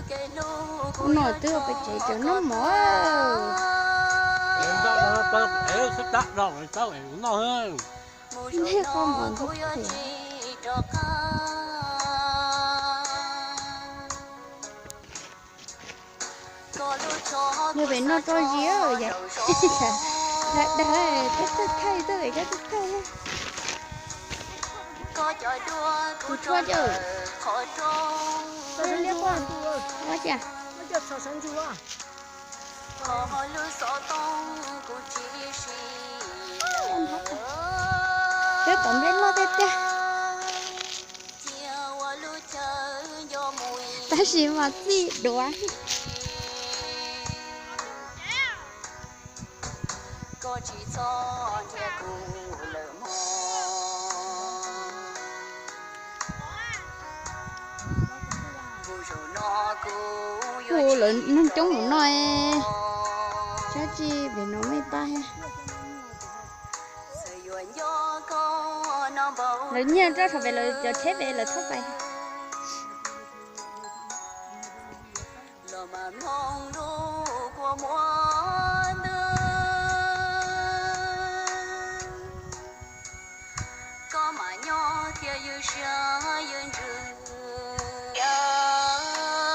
Ub, no twb pem tsev cov noj mov. Neb qhov mov ntxhab phem. Yog pem noj tso zis, dag dag, koj txawj thaij, txawj pem koj txawj thaij. Tus tshuaj cawm, ua cas? Peb tom nplej loj tiag tiag, tab sis mas txij duav. Kuv lawv neeg coob mus no, saib tsis pem no mej pab thiab. Lawv nyiag rau thaum pem lawv cov tsheb pem lawv thauj pais.